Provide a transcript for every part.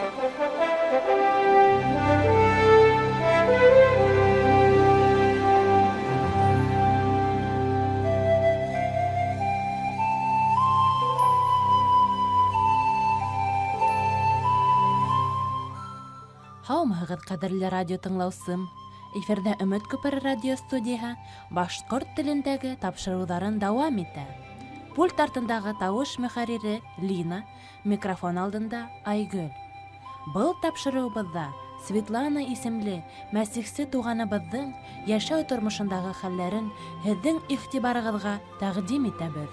Һаумыһығыҙ, ҡәҙерле радио тыңлаусым! Эфирҙа Өмөт күпере радио студияһы башҡорт телендәге тапшырыуҙарын дауам итә. Пульт артындағы тауыш мөхәррире Лина, микрофон алдында Айгөл. Был тапшырыуыбыҙҙа Светлана исемле мәсихсе туғаныбыҙҙың йәшәү тормошондағы хәлләрен һеҙҙең иғтибарығыҙға тәҡдим итәбеҙ.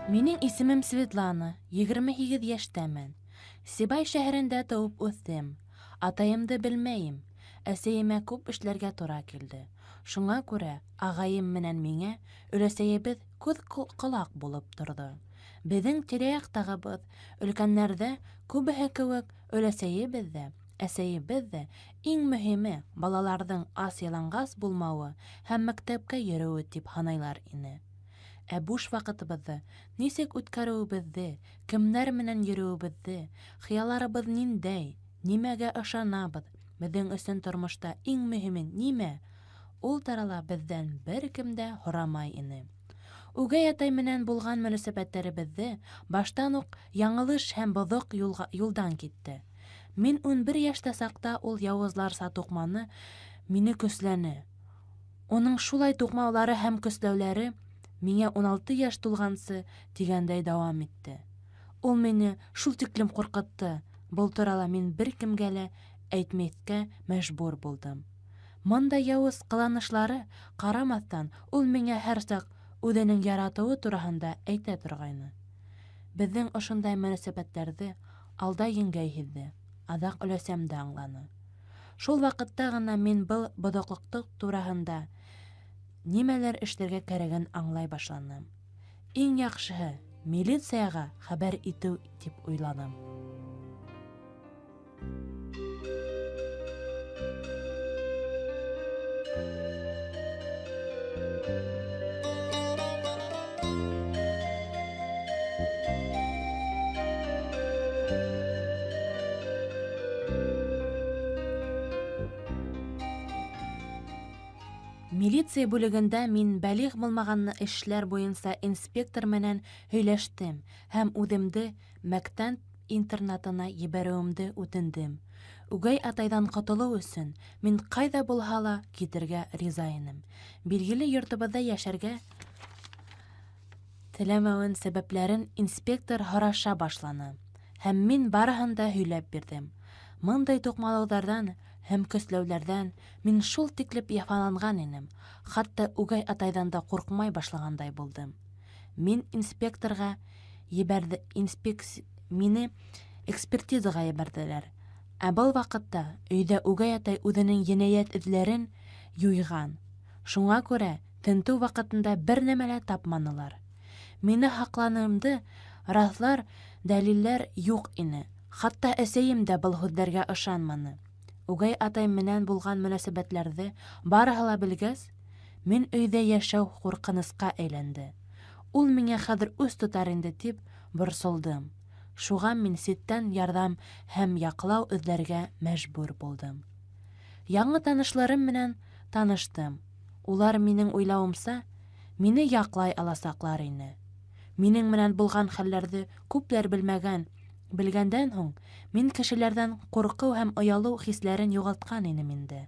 Минең исемем Светлана, 28 йәштәмен. Сибай шәһәрендә тыуып үҫтем. Атайымды белмәйем. Әсәйемә күп эшләргә тура килде. Шуңа күрә ағайым менән миңә өләсәйебеҙ күҙ ҡолаҡ булып торҙо. Беҙҙең тирә-яҡтағыбыҙ өлкәннәрҙә күбеһе кеүек өләсәйебеҙ ҙә, әсәйебеҙ ҙә иң мөһиме балаларҙың ас-яланғас булмауы һәм мәктәпкә йөрөүе тип һанайлар ине. Ә буш ваҡытыбыҙҙы нисек үткәреүебеҙҙе, кемдәр менән йөрөүебеҙҙе, хыяларыбыҙ ниндәй, нимәгә ышанабыҙ, беҙҙең өсөн тормошта иң мөһиме нимә? Ул тарала беҙҙән бер кем дә һорамай ине. Үгәй атай менән булған мөнәсәбәттәребеҙҙе баштан уҡ яңылыш һәм боҙоҡ юлдан китте. Мин 11 йәштә саҡта ул яуызларса туҡманы, мине көсләне. Уның шулай туҡмаулары һәм көсләүләре миңә 16 йәш тулғансы тигәндәй дауам итте. Ул мине шул тиклем ҡурҡытты, был турала мин бер кемгә лә әйтмәҫкә мәжбүр булдым. Мындай яуыз ҡыланышлары ҡарамаҫтан, ул миңә һәр саҡ үҙенең яратыуы тураһында әйтә торғайны. Беҙҙең ошондай мөнәсәбәттәрҙе алда еңгәй һиҙҙе, аҙаҡ өләсәм дә аңланы. Шул ваҡытта ғына мин был боҙоҡлоҡтоҡ тураһында нимәләр эшләргә кәрәген аңлай башланым. Иң яҡшыһы милицияға хәбәр итеү тип уйланым. Милиция бүлегендә мин бәлиғ булмаған эшләр буйынса инспектор менән һөйләштем һәм үҙемде мәктәп интернатына ебәреүемде үтендем. Үгәй атайҙан ҡотолоу өсөн мин ҡайҙа булһа ла китергә риза инем. Билгеле, йортобоҙҙа йәшәргә теләмәүен сәбәпләрен инспектор һораша башланы һәм мин барыһын да һөйләп бирҙем. Мындай туҡмалауҙарҙан һәм көсләүләрҙән мин шул тиклеп яфаланған инем, хатта үгәй атайҙан да ҡурҡмай башлағандай булдым. Мин инспекторға ебәрҙе, мине экспертизаға ебәрҙеләр. Ә был ваҡытта өйҙә үгәй атай үҙенең енәйәт эҙләрен юйған. Шуңа күрә тентеү ваҡытында бер нәмә лә тапманылар. Мине һаҡланымды раҫлар дәлилдәр юҡ ине. Хатта әсәйем дә был һүҙҙәргә ышанманы. Үгәй атай менән булған мөнәсәбәтләрҙе барыһы ла белгәс, мин өйҙә йәшәү ҡурҡынысҡа әйләнде. Ул миңә хәҙер үс тотар инде тип борсолдом. Шуға мин ситтән ярҙам һәм яҡлау эҙләргә мәжбүр булдым. Яңы танышларым менән таныштым. Улар минең уйлауымса, мине яҡлай аласаҡлар ине. Минең менән булған хәлләрҙе күпләр белмәгән, белгәндән һуң мин кешеләрҙән ҡурҡыу һәм оялыу хисләрен юғалтҡан инем инде.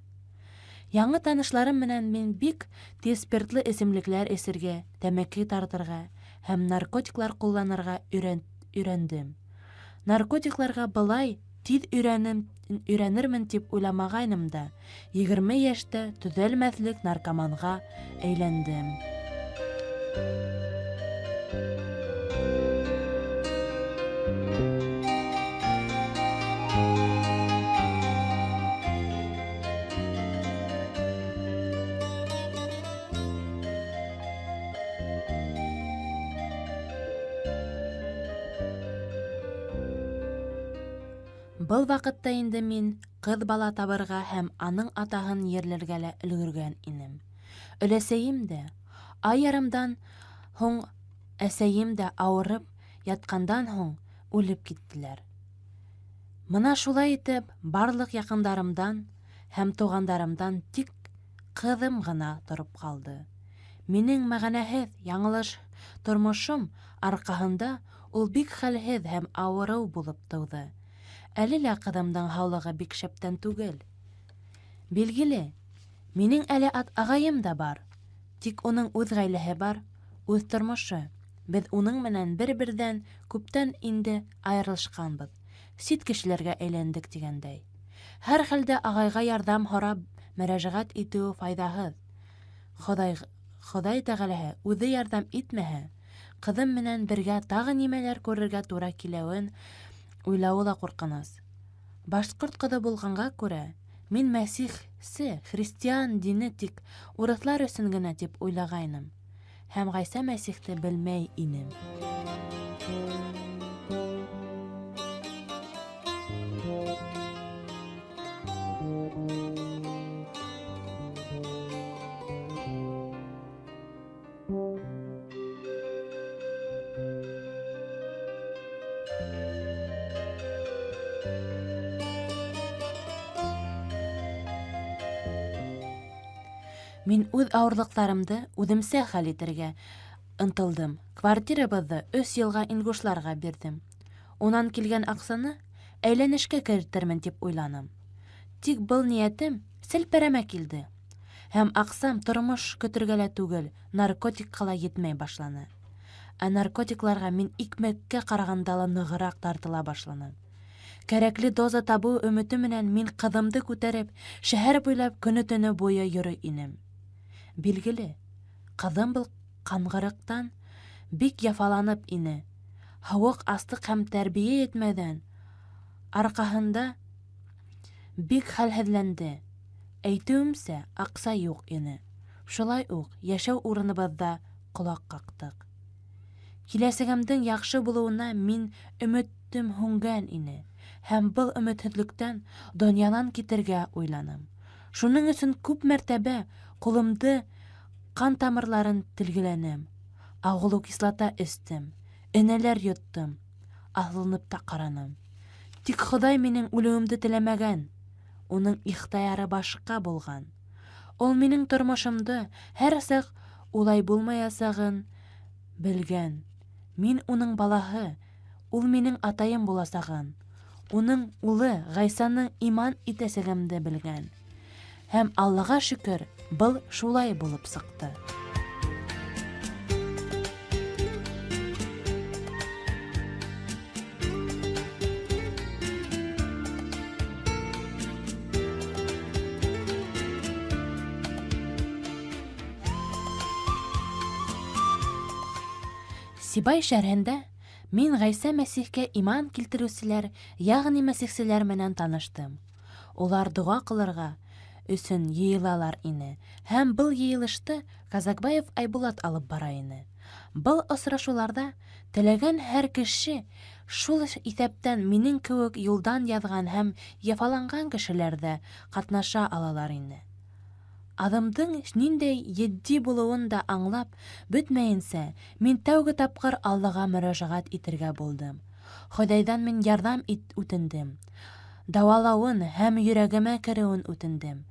Яңы танышларым менән мин бик тиҙ спиртлы эсемлекләр эсергә, тәмәке тартырға һәм наркотиклар ҡулланырға өйрәндем. Наркотикларға былай тиҙ өйрәнермен тип уйламағайным да, 20 йәштә төҙәлмәҫлек наркоманға әйләндем. Был ваҡытта инде мин ҡыҙ бала табырға һәм аның атаһын ерләргә лә өлгөргән инем. Өләсәйем дә, ай ярымдан һуң әсәйем дә ауырып ятҡандан һуң үлеп киттеләр. Мына шулай итеп, барлыҡ яҡындарымдан һәм туғандарымдан тик ҡыҙым ғына тороп ҡалды. Минең мәғәнәһеҙ яңылыш тормошом арҡаһында ул бик хәлһеҙ һәм ауырыу булып тыуҙы. Әле лә ҡыҙымдың һаулығы бик шәптән түгел. Билгеле, минең әле ағайым да бар. Тик уның үҙ ғаиләһе бар, үҙ тормошо. Беҙ уның менән бер-берҙән күптән инде айырылышҡанбыҙ. Сит кешеләргә әйләндек тигәндәй. Һәр хәлдә ағайға ярҙам һорап мөрәжәғәт итеүе файҙаһыҙ. Хоҙай Тәғәләһе үҙе ярҙам итмәһә, ҡыҙым менән бергә тағы нимәләр күрергә тура килеүен уйлауы ла ҡурҡыныс. Башҡорт ҡыҙы булғанға күрә, мин мәсихсе, христиан дине тик урыҫлар өсөн генә тип уйлағайным һәм Ғайса Мәсихте белмәй инем. Мин үҙ ауырлыҡтарымды үҙемсә хәл итергә ынтылдым. Квартирабыҙҙы 3 йылға ингушларға бирҙем. Унан килгән аҡсаны әйләнешкә кертермен тип уйланым. Тик был ниәтем селпәрәмә килде. Һәм аҡсам тормош көтөргә лә түгел, наркотикҡа ла етмәй башланы. Ә наркотикларға мин икмәккә ҡарағанда ла нығыраҡ тартыла башланым. Кәрәкле доза табыу өмөтө менән мин ҡыҙымды күтәреп, шәһәр буйлап көнө-төнө буйы йөрөй инем. Билгеле, ҡыҙым был ҡаңғырыҡтан бик яфаланып ине. Һыуыҡ аслыҡ һәм тәрбиә етмәүҙән арҡаһында бик хәлһеҙләнде. Әйтеүемсә, аҡса юҡ ине. Шулай уҡ йәшәү урыныбыҙҙа ҡолаҡ ҡаҡтыҡ. Киләсәгемдең яҡшы булыуына мин өмөтөм һүнгән ине һәм был өмөтһөҙлөктән донъянан китергә уйланым. Шуның өсөн күп мәртәбә ҡулымды ҡан тамырларын телгеләнем, ағыулы кислота эстем, энәләр йоттом, аҫылынып та ҡараным. Тик Хоҙай минең үлеүемде теләмәгән, уның ихтыяры башҡа булған. Ул минең тормошомдо һәр саҡ улай булмаясағын белгән. Мин уның балаһы, ул минең атайым буласағын, уның улы Ғайсаны иман итәсәгемде белгән. Һәм Аллаға шөкөр, был шулай булып сыҡты. Сибай шәһәрендә мин Ғайса Мәсихкә иман килтереүселәр, йәғни мәсихселәр менән таныштым. Улар доға ҡылырға өсөн йыйылалар ине, һәм был йыйылышты Казакбаев Айбулат алып бара ине. Был осрашыуларҙа теләгән һәр кеше, шул иҫәптән минең кеүек юлдан яҙған һәм яфаланған кешеләр ҙә ҡатнаша алалар ине. Аҙымдың ниндәй етди булыуын да аңлап бөтмәйенсә, мин тәүге тапҡыр Аллаға мөрәжәғәт итергә булдым. Хоҙайҙан мин ярҙам үтендем. Дауалауын һәм йөрәгемә кереүен үтендем.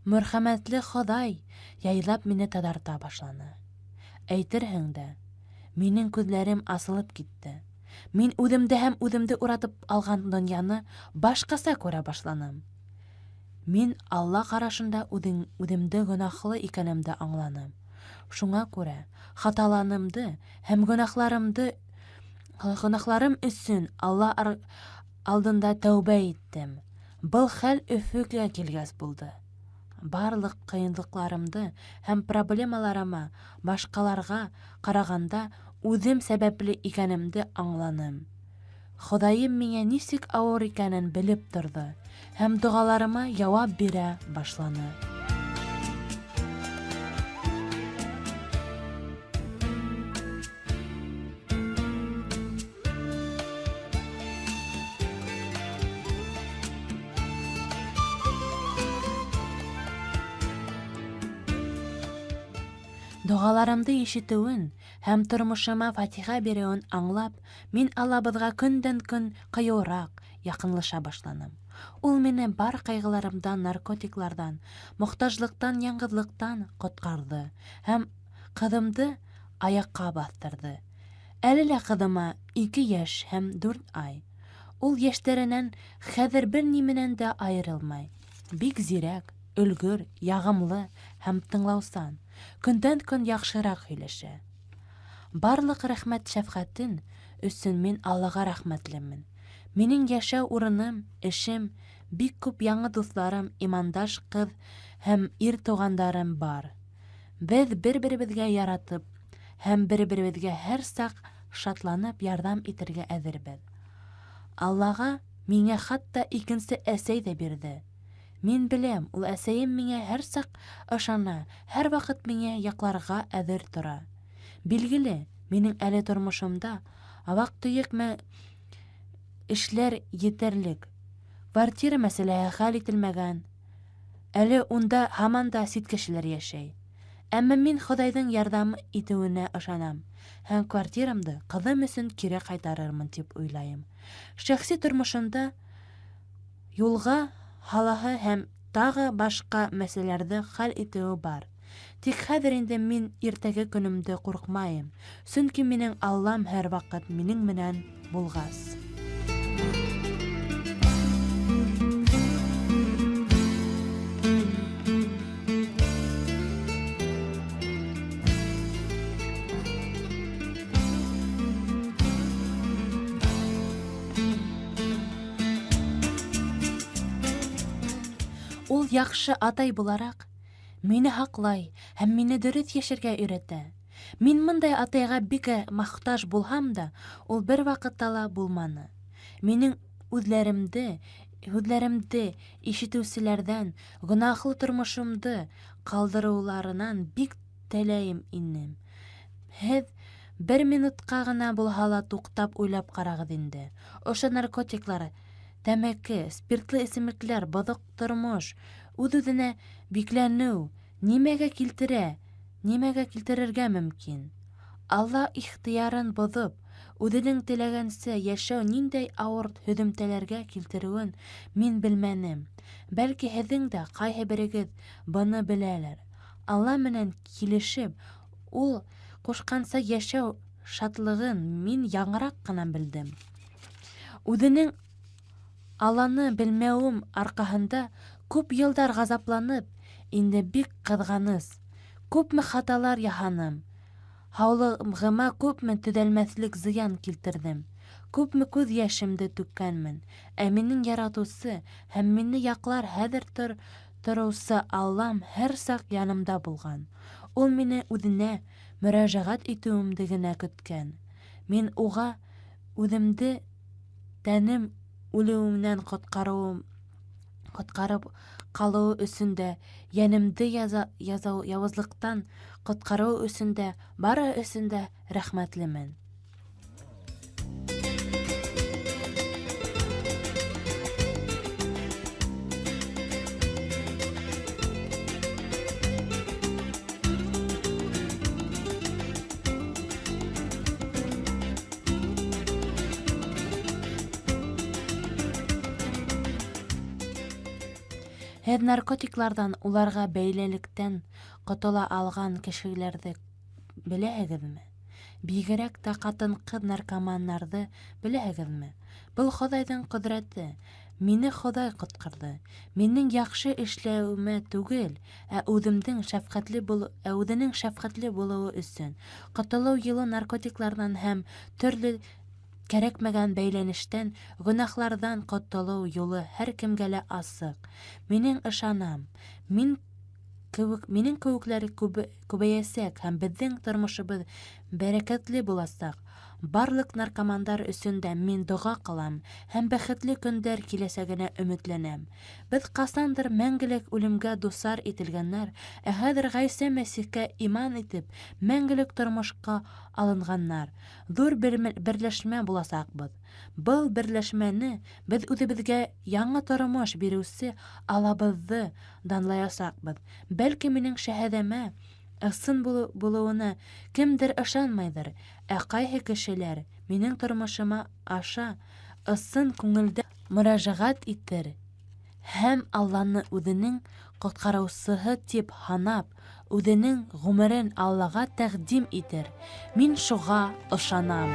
Мөрхәмәтле Хоҙай яйлап мине таҙарта башланы. Әйтерһең дә, минең күҙҙәрем асылып китте. Мин үҙемде һәм үҙемде уратып алған донъяны башҡаса күрә башланым. Мин Алла ҡарашында үҙемде гонаһлы икәнемде аңланым. Шуңа күрә хаталанымды һәм гөнаһларым өсөн Алла алдында тәүбә иттем. Был хәл Өфөгә килгәс булды. Барлыҡ ҡыйынлыҡларымды һәм проблемаларыма башҡаларға ҡарағанда үҙем сәбәпле икәнемде аңланым. Хоҙайым миңә нисек ауыр икәнен белеп торҙо һәм доғаларыма яуап бирә башланы. Доғаларымды ишетеүен һәм тормошома фатиха биреүен аңлап, мин Аллабыҙға көндән-көн ҡыйыуыраҡ яҡынлаша башланым. Ул мине бар ҡайғыларымдан, наркотикларҙан, мохтажлыҡтан, яңғыҙлыҡтан ҡотҡарҙы һәм ҡыҙымды аяҡҡа баҫтырҙы. Әле лә ҡыҙыма 2 йәш һәм 4 ай. Ул йәштәренән хәҙер бер ни менән дә айырылмай. Бик зирәк, өлгөр, яғымлы һәм тыңлаусан. Көндән-көн яҡшыраҡ һөйләшә. Барлыҡ рәхмәт шәфҡәтен өсөн мин Аллаға рәхмәтлемен. Минең йәшәү урыным, эшем, бик күп яңы дуҫларым, имандаш ҡыҙ һәм ир туғандарым бар. Беҙ бер-беребеҙгә яратып һәм бер-беребеҙгә һәр саҡ шатланып ярҙам итергә әҙербеҙ. Аллаға миңә хатта икенсе әсәй ҙә бирҙе. Мин беләм, ул әсәйем миңә һәр саҡ ышана, һәр ваҡыт миңә яҡларға әҙер тора. Билгеле, минең әле тормошомда ваҡ-төйәк эшләр етерлек. Квартира мәсьәләһе хәл ителмәгән. Әле унда һаман да сит кешеләр йәшәй. Әммә мин Хоҙайҙың ярҙам итеүенә ышанам һәм квартирамды ҡыҙым өсөн кире ҡайтарырмын тип уйлайым. Шәхси тормошомда юлға һалаһы һәм тағы башҡа мәсьәләләрҙе хәл итеүе бар. Тик хәҙер инде мин иртәге көнөмдө ҡурҡмайым, сөнки минең Аллам һәр ваҡыт минең менән булғас. Ул яҡшы атай булараҡ мине һаҡлай һәм мине дөрөҫ йәшәргә өйрәтә. Мин мындай атайға бик мохтаж булһам да, ул бер ваҡытта ла булманы. Минең һүҙҙәремде ишетеүселәрҙән гонаһлы тормошомдо ҡалдырыуларынан бик теләйем инем. Һеҙ бер минутҡа ғына булһа ла туҡтап уйлап ҡарағыҙ инде. Ошо наркотиклар, тәмәке, спиртлы эсемлекләр, боҙоҡ тормош, үҙ-үҙенә бикләнеү нимәгә килтерә, нимәгә килтерергә мөмкин? Алла ихтыярын боҙоп, үҙенең теләгәнсә йәшәү ниндәй ауыр һөҙөмтәләргә килтереүен мин белмәнем. Бәлки һеҙҙең дә ҡайһы берегеҙ быны беләлер. Алла менән килешеп, ул ҡушҡанса йәшәү шатлығын мин яңыраҡ ҡына белдем. Үҙенең Алланы белмәүем арҡаһында күп йылдар ғазапланып, инде бик ҡыҙғаныс. Күпме хаталар яһаным, һаулығыма күпме төҙәлмәҫлек зыян килтерҙем, күпме күҙ йәшемде түккәнмен. Ә минең яратыусы һәм мине яҡлар хәҙер тороусы Аллам һәр саҡ янымда булған. Ул мине үҙенә мөрәжәғәт итеүемде генә көткән. Мин уға үҙемде тәнем үлеүенән ҡотҡарып ҡалыуы өсөн дә, йәнемде яуызлыҡтан ҡотҡарыуы өсөн дә, бары өсөн дә рәхмәтлемен. Һеҙ наркотикларҙан, уларға бәйлелектән ҡотола алған кешеләрҙе беләһегеҙме? Бигерәк тә ҡатын-ҡыҙ наркомандарҙы беләһегеҙме? Был Хоҙайҙың ҡөҙрәте. Мине Хоҙай ҡотҡарҙы. Минең яҡшы эшләүемә түгел, ә үҙемдең шәфҡәтле булыу, ә үҙенең шәфҡәтле булыуы өсөн. Ҡотолоу юлы наркотикларҙан һәм төрлө кәрәкмәгән бәйләнештән, гөнаһларҙан ҡотолоу юлы һәр кемгә лә асыҡ. Минең ышанам, минең кеүекләр күбәйәсәк һәм беҙҙең тормошобоҙ бәрәкәтле буласаҡ. Барлыҡ наркомандар өсөн дә мин доға ҡылам һәм бәхетле көндәр киләсәгенә өмөтләнәм. Беҙ ҡасандыр мәңгелек үлемгә дусар ителгәннәр, ә хәҙер Ғайса Мәсихкә иман итеп, мәңгелек тормошҡа алынғаннар. Ҙур берләшмә буласаҡбыҙ. Был берләшмәне беҙ үҙебеҙгә яңы тормош биреүсе Аллабыҙҙы данлаясаҡбыҙ. Бәлки минең шәһәҙәмә Ысын булыуына кемдер ышанмайҙыр, ә ҡайһы кешеләр минең тормошома аша ысын күңелдән мөрәжәғәт итер һәм Алланы үҙенең ҡотҡарыусыһы тип һанап, үҙенең ғүмерен Аллаға тәҡдим итер. Мин шуға ышанам.